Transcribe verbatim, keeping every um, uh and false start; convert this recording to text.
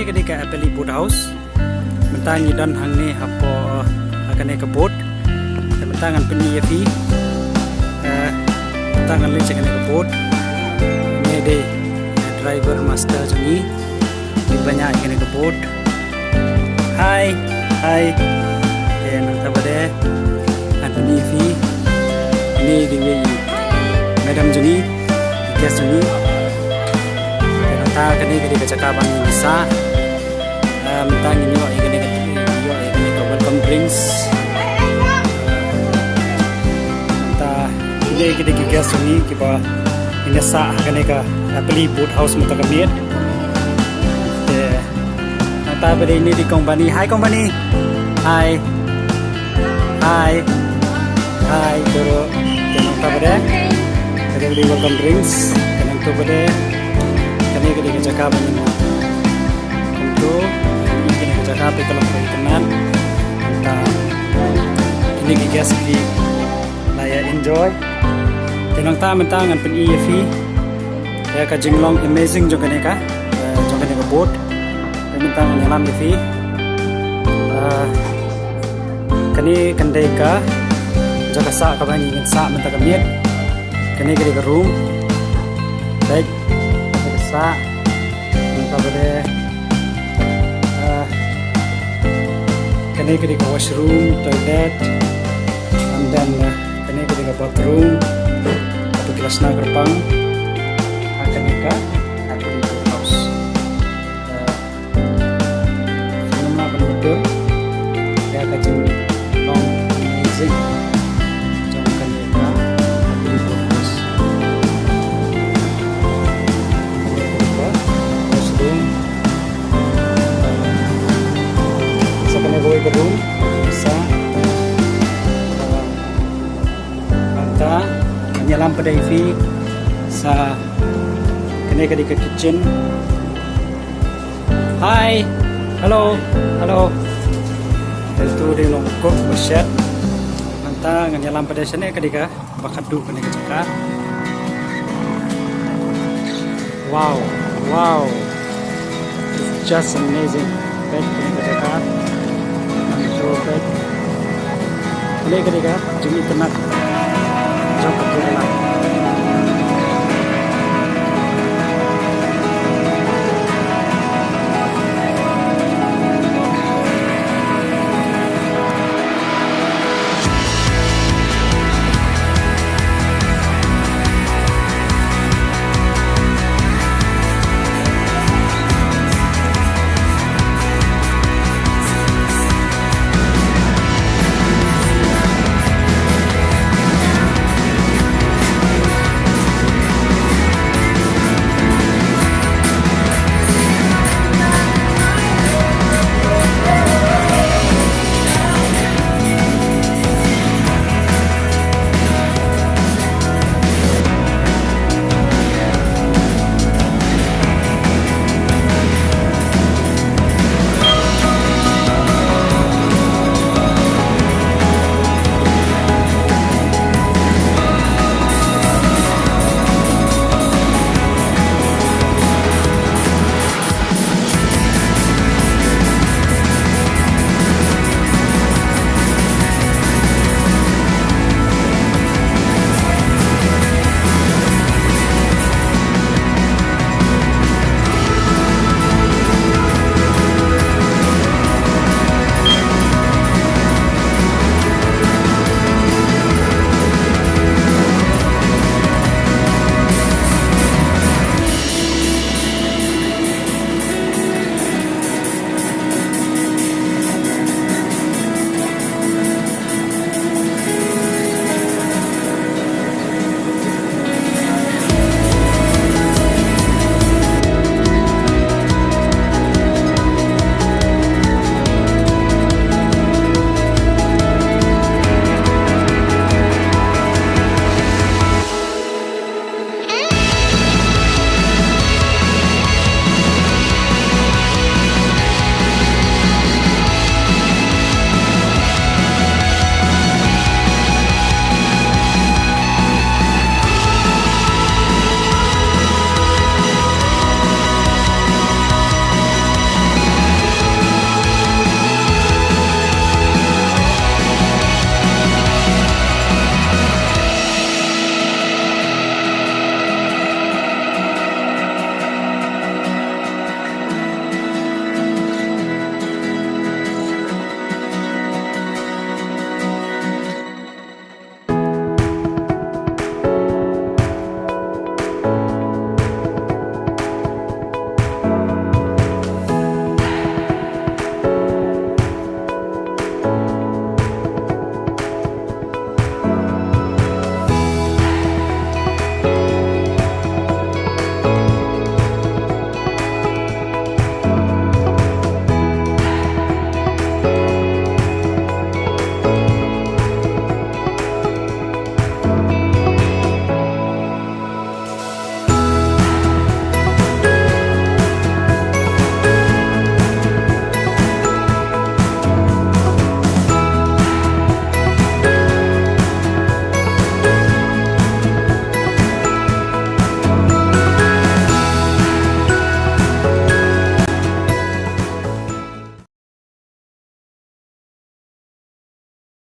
Kane ka Apelli Boat House. Mynta ngi don hangne hapoh, ha kane ka boat. Te mynta ngan pyni ïa phi. Eh, mynta ngan leit sha kane ka boat. Ngi dei driver master jong ngi. Ngi banya ïa kane ka boat. Hi, hi. Te nangta ba dei ngan pyni ïa phi. Ngi dei ngi madam jong ngi. Guest jong ngi. Te nangta kane ka dei ka jaka ba ngi sah. Ah, mynta ngin ïoh ïa kane ka, ngin ïoh ïa kane ka welcome drinks. Mynta kine ki dei ki guest jong ngi kiba ngin ïa sah ha kane ka Apelli Boat House mynta ka miet. Te nangta ba dei ine i dei Kong Bani. Hi Kong Bani. Hi. Hi. Hi, Doro. Te nangta ba dei. Te ka dei welcome drinks. Te nangta ba dei. Kane ka dei ka jaka ba ngin. Kumto, kane ka jaka ba ka long ba itynnad. Nangta kine ki guest ki la ïa enjoy. Te nangta mynta ngan pyni ïa phi ïa ka jinglong amazing jong kane ka, eh, jong kane ka boat. Te mynta ngan ïalam ïa phi. Eh, kane kan dei ka jaka sah kaba ngi ngin sah mynta ka miet. Kane ka dei ka room. Bed, jaka sah. Nangta ba dei, ah, kane ka dei ka washroom, toilet, and then, ah, kane ka dei ka bathroom. Kaba ki la shna kyrpang ha kane ka, ha kane ka house. Ah, Namar ban betul ïa ka jinglong amazing jong kane ka Apelli Boat House. Washroom. Sa kane kawei ka room. Sa, ah, mynta ngan ïalam pat ïa phi sa kane ka dei ka kitchen. Hi. Hello. Hello. Itu dei long cook ba shet. Mynta ngan ïalam pat ïa shane ka dei kaba khadduh kane ka jaka. Wow. Wow. It's just amazing. Peit kane ka jaka. Nangta peit. Kane ka dei ka jingitynnad jong ka